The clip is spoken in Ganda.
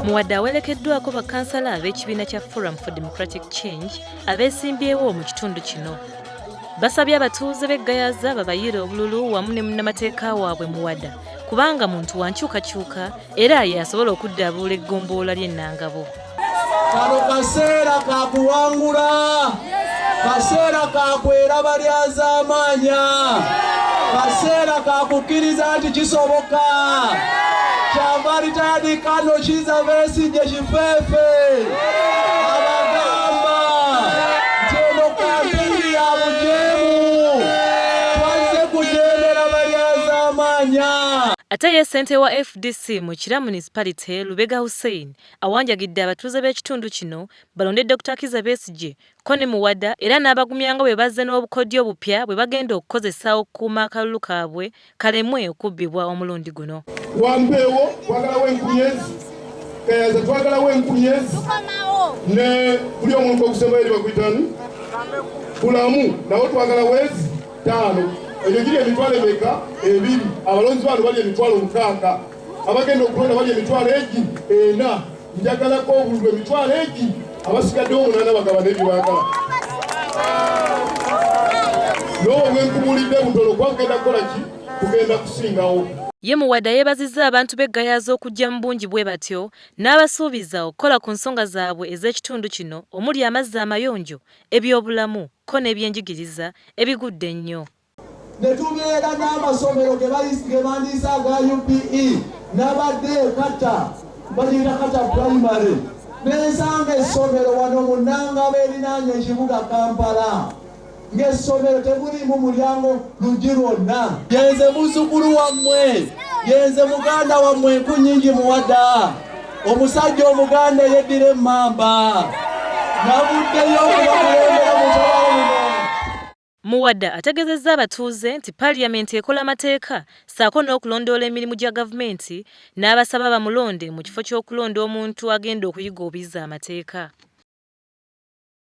Muwadde awerekeddwako bakansala ab'ekibiina kya Forum for Democratic Change abeesimbyewo mu kitundu kino. Basabye abatuuze b'e Gayaza babayiire obululu wamu ne munnamateeka waabwe Muwada kubanga muntu wa nkyukakyuka era ye asobola okuddaabulula eggombolola ly'e Nangabo. Kano kaseera ka kuwangula, kaseera ka kwera balyazaamaanya, kaseera ka kukkiriza nti kisoboka. Kyava retired Colonel Kizza Besigye Kifeefe abagamba nti eno kampeyini ya bujeemu, twazze kujeemera balyazaamaanya. Ate ye ssentebe wa FDC mu Kira Municipality Lubega Hussein awanjagidde abatuuze b'ekitundu kino balonde Dr. Kizza Besigye ko ne Muwada era n'abagumya nga bwe bazze n'obukodyo obupya bwe bagenda okukozesa okukuuma akalulu kaabwe kalemwe okubbibwa omulundi guno. Wampeewo twagalawo enkumi ezi, Gayaza twagalawo enkumi ezi, ne buli omuntu okusembayo eri baguyitani Bulamu nawo twagalawo ezi 5. Egyo giri emitwalo emeka? 2. Abalonzi bano bali emitwalo 6, abagenda okulonda bali emitwalo egi 4. Njagalako obululu emitwalo egi, abasigaddewo 8 bagabane ebyo baagala. N'obwo bwenkubulidde butono kuba bugenda kukola ki? Kugenda kusingawo. Ye Muwada yeebazizza abantu b'e Gayaza okujja mu bungi bwe batyo n'abasuubiza okukola ku nsonga zaabwe ez'ekitundu kino omuli amazzi amayonjo, ebyobulamu ko n'ebyenjigiriza ebigudde ennyo. Ne tubeera n'amasomero ge bandiisa aga UPE, nabadde Kata, bagiyita Kata Primary, nensanga essomero wano mu Nangabo erinaanye ekibuga Kampala, ng'essomero temuliimu mulyango luggi lwonna. Yenze muzzukulu wammwe, yenze muganda wammwe Nkunnyingi Muwada, omusajja Omuganda eyeddira emmamba, navuddeyo okubakulembera mu mutabalo muno. Muwada ategeezezza abatuuze nti Paaliyamenti ekola amateeka ssaako n'okulondoola emirimu gya gavumenti n'abasaba bamulonde mu kifo ky'okulonda omuntu agenda okuyiga obuyizi amateeka.